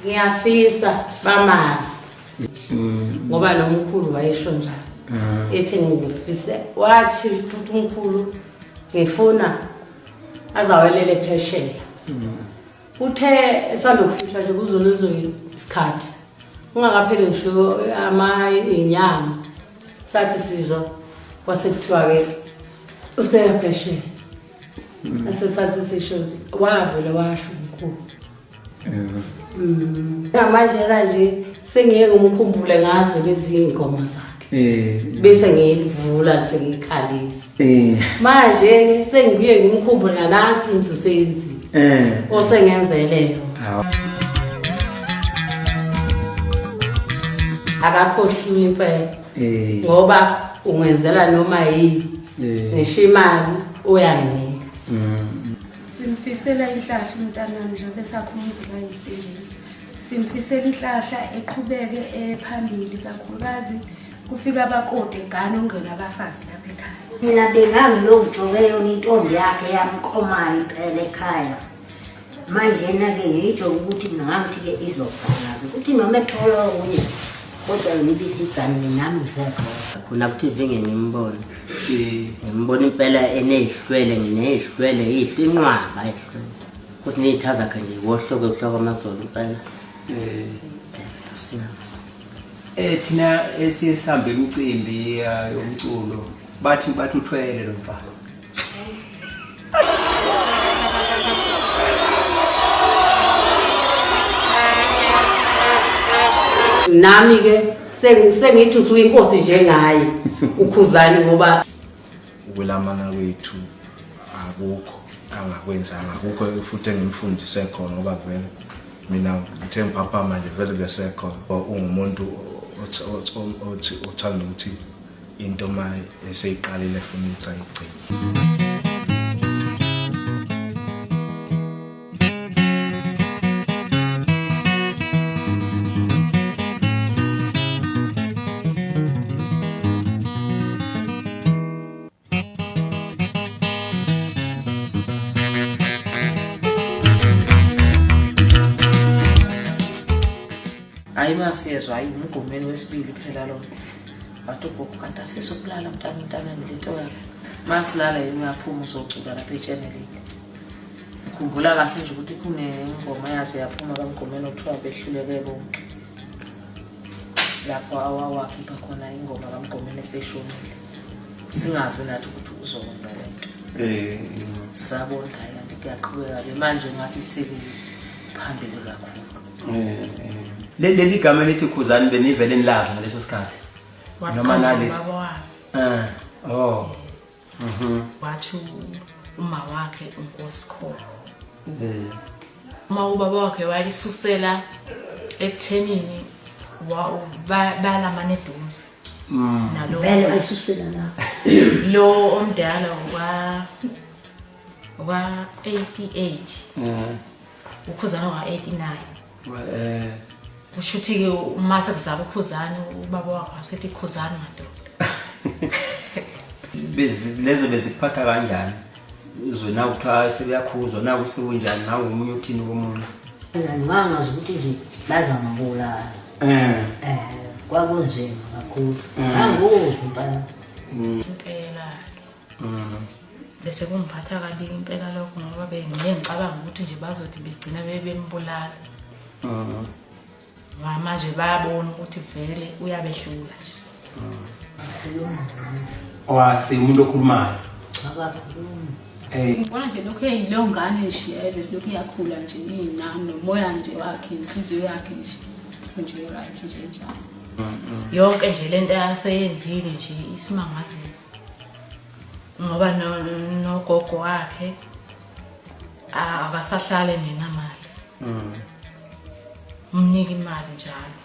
Ngiyafisa bamazi ngoba lo mkhulu wayesho njalo ethi ngifise wathi futhi umkhulu ngifuna azawelele phesheya. Uthe esanda kufihla nje kuzolezo isikhathi kungakapheli ngisho ama inyanga sathi sizwa kwase kuthiwa-ke useya phesheya. Asethathe sisho ukuthi wavele washo umkhulu. Manje kanje sengiyeke ngimkhumbule ngazo lezi ngoma zakhe. Bese ngiyivula sengikhalisa. Manje sengibuye ngimkhumbule nansi indlu seyenziwe. Osengenzele yona. Akakhohliwe impela. Ngoba ungenzela noma yini. Ngisho imali uyanginika. Simfisela inhlahla umntanami njengoba esakha umuzi kayise. Simfisela inhlahla eqhubeke ephambili kakhulukazi kufika abakoti egane ungena abafazi lapha ekhaya. Mina bengangilokhu yona intombi yakhe yamqomayo impela ekhaya. Manjena-ke ngitsho ukuthi ngangithi-ke izogana-ke ukuthi noma ethola okunye kodwa yona ibisiganile nami ngisekhona. Khona ku-TV ngimbone. Ngimbona impela eneyihlwele ngineyihlwele ihlwe inqwaba ihlwele. Kuthi ney'tha zakhe nje wohloke kuhloko amazolo impela. Thina esiye sihambe imicimbi yomculo bathi uthwele lo mfana. Nami ke sengithi usuyinkosi njengaye uKhuzani ngoba ukulamana kwethu akukho angakwenzanga, akukho futhi engimfundise khona ngoba vele mina ngithe ngiphaphama nje vele besekhona. Ungumuntu othi othanda ukuthi into uma eseyiqalile efuna ukuthi ayigcine. Hayi masiyezwa, hayi umgqumeni wesibili phela lona. Wathi ugogo kanti asisokulala mntana mntanami lento yakhe. Masilala yena uyaphuma uzocula lapha etshenelile. Ngikhumbula kahle nje ukuthi kunengoma yaze yaphuma kamgqumeni okuthiwa behluleke bonke. Lapho awawakhipha khona ingoma kamgqumeni eseshonile. Singazi nathi ukuthi uzokwenza lento. Sabona hayi kanti kuyaqhubeka-ke manje ngathi sekuphambili kakhulu. Leli gama elithi Khuzani benivele nilazi ngaleso sikhathi? Noma nalesi? Ubaba wami. Oh. Wathi uma wakhe uNkosi Khona. Uma ubaba wakhe walisusela ekuthenini balamane eduze. Nalo Vele wayisusela la. Lo omdala wa 88. Ukhuzana wa 89. Kusho ukuthi-ke uma sekuzala uKhuzani ubaba wakhe wasethi Khuzani madoda. Lezo bezikuphatha kanjani? Uzwe naku kuthiwa sebeyakhuzwa naku sekunjani naku omunye uthini komunye? Ngangazi ukuthi nje bazangibulala. Kwakunzima kakhulu. Ngangikuzwa impela. Impela. Bese kungiphatha kabi impela lokho ngoba bengiye ngicabanga ukuthi nje bazothi begcina bembulala. Ngoba manje bayabona ukuthi vele uyabehlula nje. Wase umuntu okhulumayo. Akakhulumi. Ngibona nje lokhu eyileyo ngane nje besilokhu iyakhula nje inami nomoya nje wakhe inhliziyo yakhe nje nje right nje njalo. Yonke nje lento aseyenzile nje isimangazile. Ngoba nogogo wakhe akasahlale nenamali. Umnika imali njalo.